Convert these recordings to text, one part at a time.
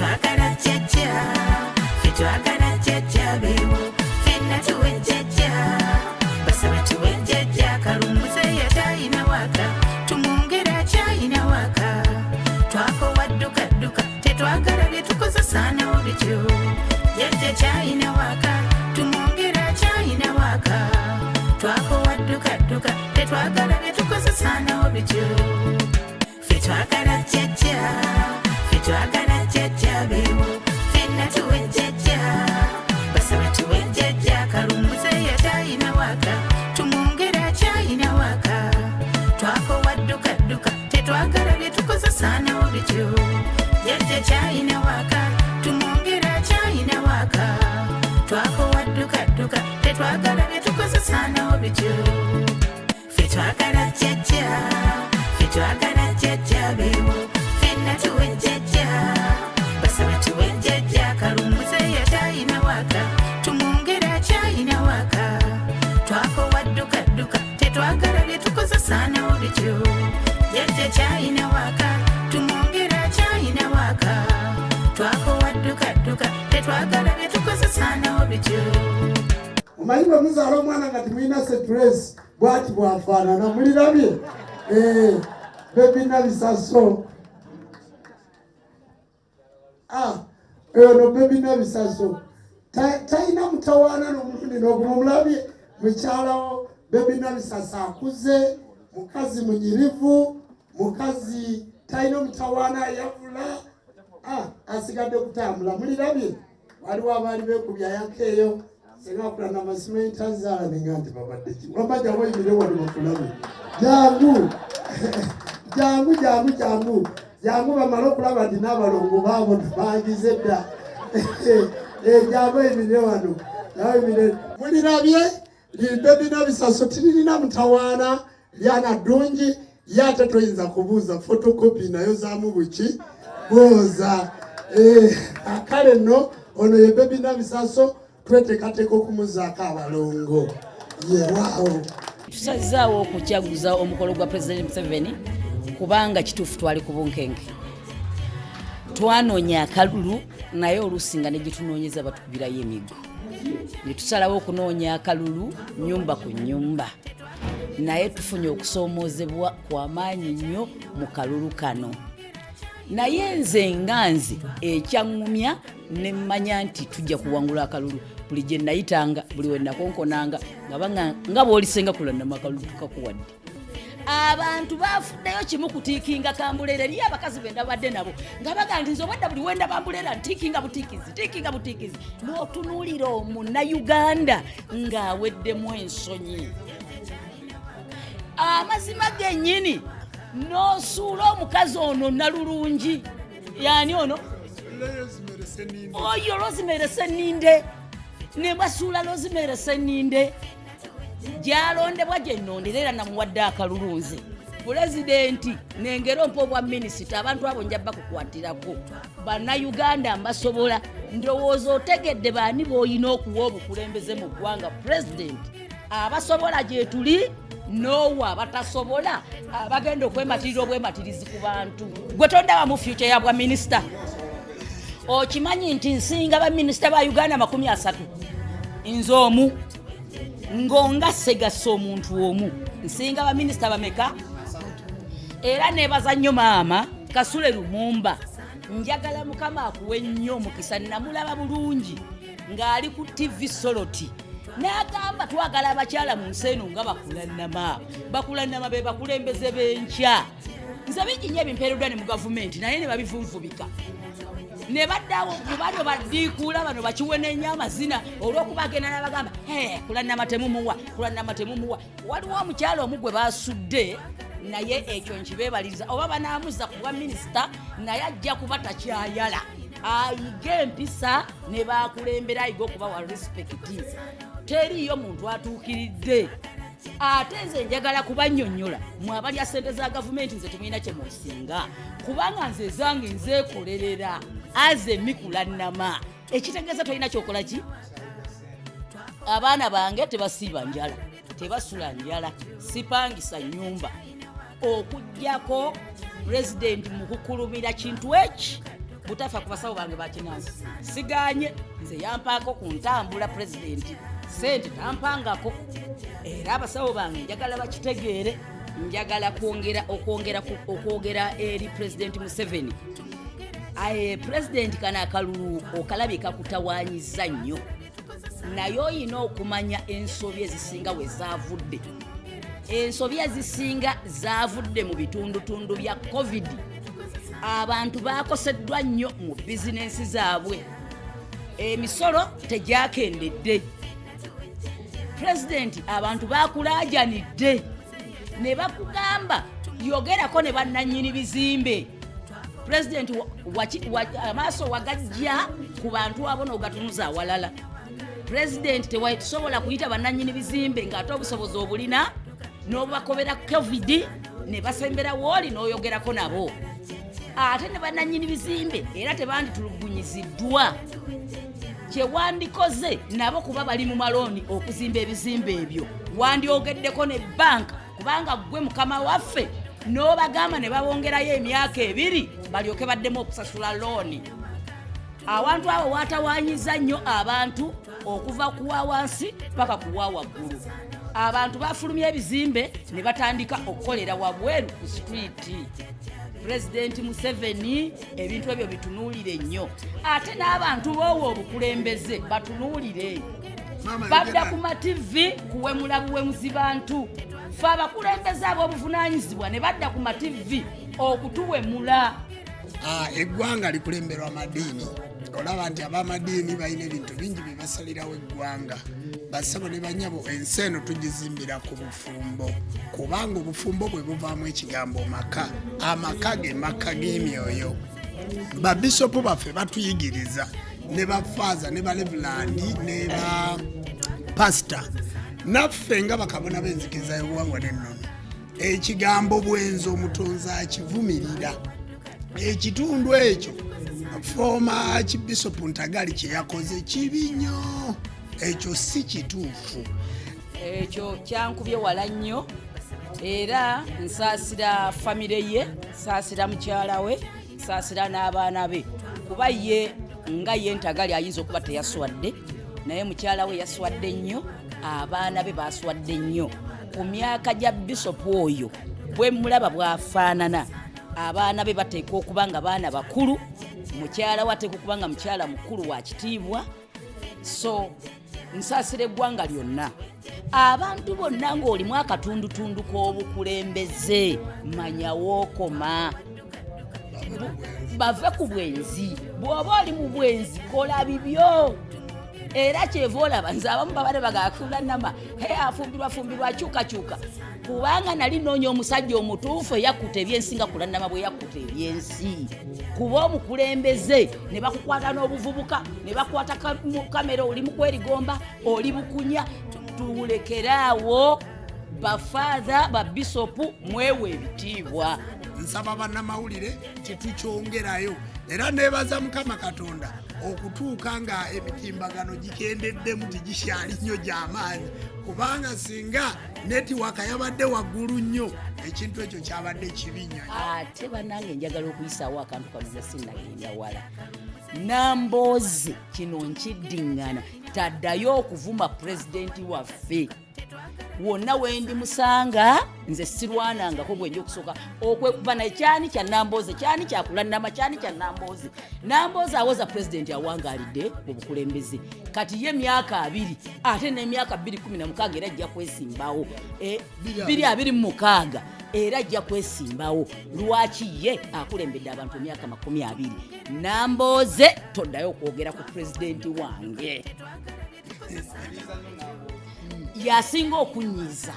Twagala jjajja, ffe twagala jjajja beewo, ffenna tuwe jjajja, basaba tuwe jjajja. Kalumuze yatayina waka, tumwongere akyayina waka. Twakowa dduka dduka, tetwagala bye tukozesaanawo bityo. Jjajja kyayina waka, tumwongere akyayina waka. Twakowa dduka dduka, tetwagala bye tukozesaanawo bityo. Ffe twagala jjajja, ffe twagala jjajja beewo, ffenna tuwe jjajja, basaba tuwe jjajja. Kalumuze yatayina waka, tumwongere akyayina waka. Twakowa dduka dduka, tetwagala bye tukozesaanawo bityo. Jjajja kyayina waka, tumwongere akyayina waka. Twakowa dduka dduka, tetwagala bye tukozesaanawo bityo. Ffe twagala jjajja, ffe twagala jjajja beewo, ffenna tuwe jjajja, basaba tuwe jjajja. Kalumuze yatayina waka, tumwongere akyayina waka. Twakowa dduka dduka, tetwagala bye tukozesaanawo bityo. Jjajja kyayina waka, tumwongere akyayina waka. Twakowa dduka dduka, tetwagala bye tukozesaanawo bityo. Omanyi bwe muzaala omwana nga temulina stress, bwati bwafaanana. Mulirabye Baby Nabisaso. Ah, ono Baby Nabisaso talina mutawaana n'omulundi n'ogumu. Mulabye mukyalawo Baby Nabisaso akuze, mukazi munyirivu, mukazi talina mutawaana, ayavula. Ah, asigadde kutambula. Mulirabye waliwo abaali beekubya yakeeyo senga kulana masimenta zaala nenga nti babadde ki wamba. Jangu oyimire wano bakulabe. Jangu, jangu, jangu, jangu, jangu, bamale okulaba nti n'abalongo baabo bangize dda. Jangu oyimire wano, jangu oyimire. Mulirabye Baby Nabisaso tiririna mutawaana, lyana ddungi ye, ate toyinza kubuuza photocopy nayo zaamu buki bwoza. Kale nno ono ye Baby Nabisaso, tweteekateeka okumuzaako abalongo yewaawo. Tusazaawo okukyaguza omukolo gwa President Museveni kubanga kituufu twali ku bunkenke, twanoonya akalulu, naye oluusi nga negyetunoonyeza batukubirayo emiggo, ne tusalawo okunoonya akalulu nyumba ku nyumba, naye tufunye okusoomoozebwa kwamaanyi nnyo mu kalulu kano. Naye nze nga nze ekyaŋŋumya ne mmanya nti tujja kuwangula akalulu, buli gye nayitanga, buli we nakonkonanga nga bw'olisenga kulanama akalulu tukakuwadde. Abantu bafuddeyo kimu kutiikinga kambuleera. Eriyo abakazi be ndabadde nabo nga baga nti nze obwadda buli wendaba mbuleera ntiikinga butiikizi, tiikinga butiikizi. N'otunuulira omunnayuganda ng'aweddemu ensonyi, amazima gennyini, n'osuula omukazi ono nalulungi yaani ono oyo Rosemary Seninde, ne basuula Rosemary Seninde gyalondebwa gyenondera, era namuwadde akalulu nze pulezidenti nengera ompa obwa minisita. Abantu abo nja bakukwatirako, Bannayuganda mbasobola. Ndowooza otegedde baani b'olina okuwa obukulembeze mu ggwanga. Pulezidenti, abasobola gyetuli, n'owa abatasobola abagenda okwematirira obwematirizi ku bantu. Gwe tondaba mu future ya bwa minisita. Okimanyi nti nsinga baminisita ba Uganda 30 nze omu, ng'onga segasa omuntu omu, nsinga baminisita bameka? Era nebaza nnyo maama Kasule Lumumba, njagala Mukama akuwe nnyo omukisa. Namulaba bulungi ng'ali ku TV Soloti n'agamba twagala abakyala mu nsi eno nga bakulannama, bakulannama be bakulembeze b'enkya. Nze bingi nnyo ebimpeereddwa ne mu gavumenti, naye ne babivunvubika ne baddawo ku bano baddiikuula bano bakiwenenya amazina olw'okuba agenda n'abagamba kulannama temumuwa, kulannama temumuwa. Waliwo omukyala omu gwe basudde, naye ekyo nkibeebaliriza, oba banaamuza ku bwa minisita, naye ajja kuba takyayala, ayige empisa ne bakulembera, ayige okubawa respect. Teriiyo muntu atuukiridde. Ate nze njagala kubannyonnyola mwe abalya sente za gavumenti, nze temulina kye munsinga kubanga nze ezange nzeekolerera aze emikulannama, ekitegeeza tolina kyokola ki. Abaana bange tebasiiba njala, tebasula njala, sipangisa nyumba, okugjako pulezidenti mukukulumira kintu eki. Butafa ku basawo bange bakinansi siganye, nze yampaako ku ntambula pulezidenti, sente tampangako. Era abasawo bange njagala bakitegeere, njagala kwongera okwogera eri Pulezidenti Museveni. Aye pulezidenti, kano akalulu okalabye kakutawaanyiza nnyo, naye oyina okumanya ensobi ezisinga we zaavudde. Ensobi ezisinga zaavudde mu bitundutundu bya COVID. Abantu bakoseddwa nnyo mu bizinensi zaabwe, emisolo tegякendedde. Pulezidenti, abantu bakulaajanidde ne bakugamba yogerako ne bannannyini bizimbe. Pulezidenti, amaaso wagajja ku bantu abo n'ogatunuza awalala. Pulezidenti, tewasobola kuyita bannannyini bizimbe ng'ate obusobozi obulina n'obakobera COVID ne basembera wooli n'oyogerako nabo. Ate ne bannannyini bizimbe era tebanditulugunyiziddwa, kyewandikoze nabo kuba bali mu malooni okuzimba ebizimbe ebyo, wandyogeddeko ne banka, kubanga ggwe mukama waffe, n'obagamba ne babongerayo emyaka 2 balyoke baddemu okusasula looni. Awantu awo watawanyiza nnyo abantu okuva kuwa wansi paka kuwa waggulu. Abantu bafulumya ebizimbe ne batandika okukolera wabweru ku streeti. Pulezidenti Museveni, ebintu ebyo bitunuulire nnyo, ate n'abantu boowa obukulembeze batunuulire. Badda ku mativi kuwemula buwemuzi bantu. Fe abakulembeze ab'obuvunaanyizibwa ne badda ku mativi okutuwemula. Eggwanga likulemberwa madiini. Olaba nti ab'amadiini balina ebintu bingi bye basalirawo eggwanga. Bassebo ne bannyabo, ensi eno tugizimbira ku bufumbo, kubanga obufumbo bwe buvaamu ekigambo maka. Amaka ge maka g'emyoyo. Babisopu baffe batuyigiriza, ne bafaaza ne balevulandi ne ba pasita, naffe nga bakabona b'enzikiriza y'obuwangwa n'ennono. Ekigambo bwenzi omutonzi akivumirira. Ekitundu ekyo former Archbishop Ntagali kye yakoze kibi nnyo, ekyo si kituufu. Ekyo kyankubye wala nnyo, era nsaasira famire ye, nsaasira mukyala we, nsaasira n'abaana be, kuba ye nga ye Ntagali ayinza okuba teyaswadde, naye mukyala we yaswadde nnyo, abaana be baswadde nnyo. Ku myaka gya bisopu oyo bwe mulaba bw'afaanana, abaana be bateekwa okuba nga baana bakulu, mukyala we ateekwa okuba nga mukyala mukulu wa kitiibwa. So nsaasira eggwanga lyonna, abantu bonna ng'olimu akatundutundu k'obukulembeze, manya wookoma, bave ku bwenzi. Bw'oba oli mu bwenzi kola bibyo. Era kyeva olaba nze abamu babadde bagakula nama afumbirwa fumbirwa akyukakyuka, kubanga nali noonya omusajja omutuufu eyakkuta ebyensi nga Kulannama bwe yakkuta ebyensi. Kuba omukulembeze ne bakukwata n'obuvubuka, ne bakwata kamera, oli mu kwerigomba, oli bukunya. Tulekeraawo, bafaatha, babisopu, mwewe ebitiibwa. Nsaba bannamawulire tetukyongerayo, era neebaza Mukama Katonda okutuuka nga emitimbagano gikendeddemu, tigikyali nnyo gy'amaanyi, kubanga singa netiwaka yabadde waggulu nnyo, ekintu ekyo kyabadde kibi nnyo. Ate bannange njagala okuyisaawo akantu kano nga sinnagenda wala. Nambooze kino nkiddiŋŋana, taddayo okuvuma pulezidenti waffe. Wonna wendi musanga nze sirwanangako, gwe nja okusooka okwekuba naye. Kyani kya Nambooze, kyani kyakulannama, kyani kya Nambooze? Nambooze awoza pulezidenti awangaalidde mu bukulembeze kati ye myaka 20, ate n'emyaka 2016 era ajja kwesimbawo, 2026 era ajja kwesimbawo. Lwaki ye akulembedde abantu emyaka 20? Nambooze, toddayo okwogera ku pulezidenti wange. Yasinga okunyiiza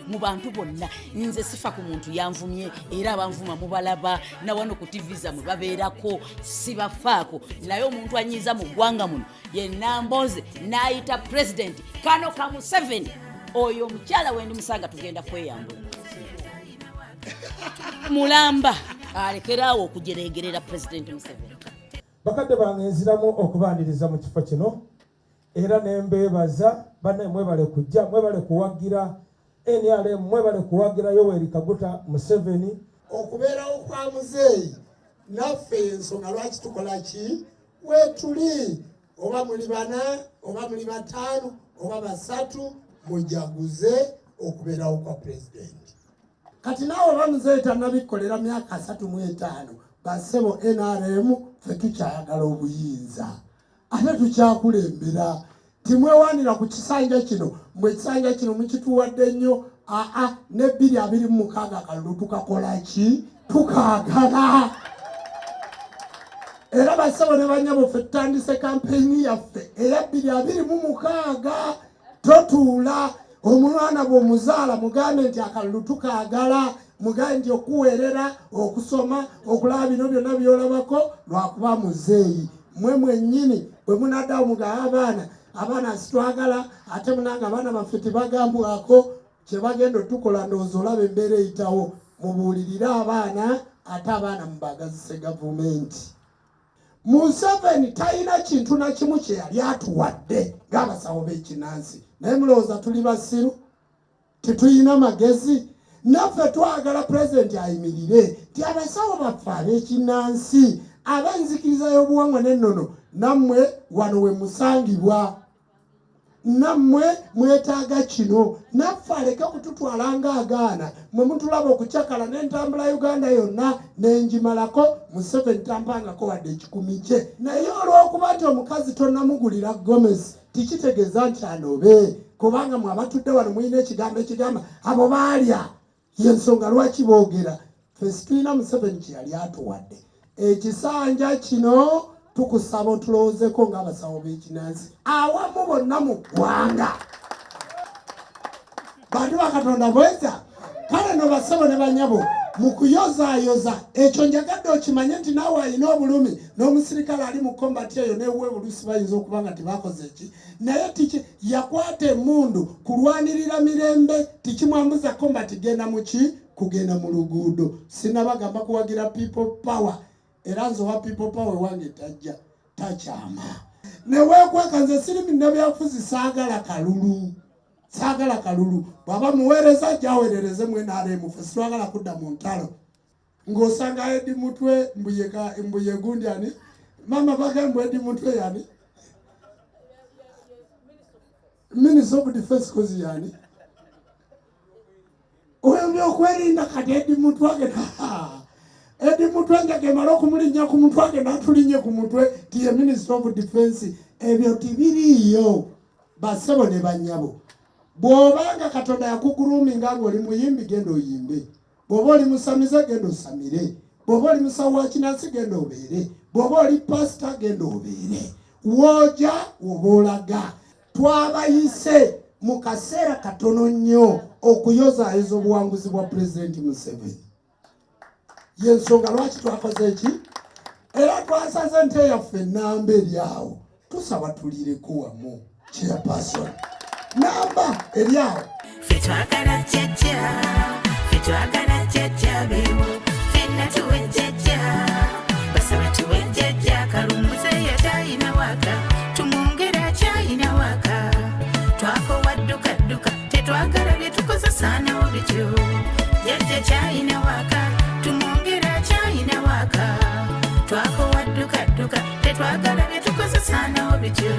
mu bantu bonna. Nze sifa ku muntu yanvumye, era abanvuma mubalaba nawano ku TV zammwe babeerako, sibafaako. Naye omuntu anyiiza mu ggwanga muno ye Nambooze, n'ayita pulezidenti kano ka Museveni. Oyo omukyala wendi musanga tugenda kweyambula mulamba, alekeraawo okujeregerera pulezidenti Museveni. Bakadde bange, nziramu okubaniriza mu kifo kino era ne mbeebaza. Bannaye, mwebale kujja, mwebale kuwagira NRM, mwebale kuwagira Yoweri Kaguta Museveni. Okubeerawo kwa muzeeyi Naffe ensonga lwaki tukola ki wetuli, oba muli 4 oba muli 5 oba 3, mujaguze okubeerawo kwa pulezidenti. Kati naawe oba muzeeyi tannabikolera myaka 35, bassebo NRM ffe tukyayagala obuyinza ate tukyakulembera. Timwewaanira ku kisanja kino, mbwe ekisanja kino mukituwadde nnyo. Aa, ne 2026 akalulu tukakola ki? Tukaagala. Era bassebo ne bannyabo ffe tutandise kampeyini yaffe eya 2026. Totuula, omwana bw'omuzaala mugambe nti akalulu tukaagala, mugambe nti okuweerera, okusoma, okulaba bino byonna by'olabako lwakuba muzeeyi. Mmwe mwennyini bwe munaddawo mugambe abaana, abaana sitwagala, ate munange abaana baffe tebagambwako kye bagenda otukola. Ndowooza olaba embeera eyitawo. Mubuulirire abaana, ate abaana mubaagazise gavumenti. Museveni talina kintu na kimu kye yali atuwadde ng'abasawo b'ekinansi, naye mulowooza tuli basiru, tetulina magezi? Naffe twagala pulezidenti ayimirire nti abasawo baffe ab'ekinansi ab'enzikiriza y'obuwangwa n'ennono, nammwe wano we musangibwa, nammwe mwetaaga kino. Naffe aleke kututwala ng'agaana. Mwe mutulaba okucakala n'entambula Uganda yonna n'engimalako, Museveni tampangako wadde 1,000 kye. Naye olw'okuba nti omukazi tonnamugulira gomesi tikitegeeza nti anobe, kubanga mwe abatudde wano mulina ekigambo ekigamba abo baalya, yensonga lwaki boogera. Ffe situlina Museveni kye yali atuwadde. Ekisanja kino tukusaba otulowoozeko ng'abasawo b'ekinansi awamu bonna mu ggwanga. Bantu ba Katonda bweza. Kale no bassebo ne bannyabo, mu kuyozaayoza ekyo njagadde okimanye nti naawe alina obulumi n'omusirikale ali mu kombati eyo newuwe bulusi bayinza okuba nga tebakoze ki, naye tiki yakwata emmundu kulwanirira mirembe, tikimwambuza kombati genda muki kugenda mu luguudo. Sinabagamba kuwagira people power, era nze owa people power wange tajja takyama neweekweka. Nze siri munnabyabufuzi, saagala kalulu, saagala kalulu. Bw'aba muweereza ajja aweerereze mu NRM. Ffe sitwagala kudda mu ntalo ng'osanga Edi Mutwe mbuye gundi ani mama bagambu Edi Mutwe yani Minister of Defense kozi yani oyo byokwerinda. Kati Edi Mutwe agenda, Edi Mutwe njaga emala okumulinnya ku mutwe, agenda atulinnye ku mutwe ti ye Minister of Defense. Ebyo tibiriiyo bassebo ne bannyabo. Bw'obanga Katonda yakuguruminga ng'oli muyimbi, genda oyimbe. Bw'oba oli musamize, genda osamire. Bw'oba oli musawo wa kinansi, genda obeere. Bw'oba oli pasita, genda obeere. Wooja woba olaga. Twabayise mu kaseera katono nnyo okuyozaayoza obuwanguzi bwa Pulezidenti Museveni. Yensonga lwaki twakoze eki, era twasaze ente yaffe enamba eri awo. Tusaba tuliireko wamu, chairperson, namba eri awo. Ffe twagala jjajja, ffe twagala jjajja beewo. Ffenna tuwe jjajja, basaba tuwe jjajja. Kalumuze yakyayina waka, tumwongere akyayina waka. Twakowa dduka dduka, tetwagala bye tukozesaanawo bityo. Jjajja kyayina waka, tumwongere akyayina waka. Twakowa dduka dduka, tetwagala bye tukozesaanawo bityo.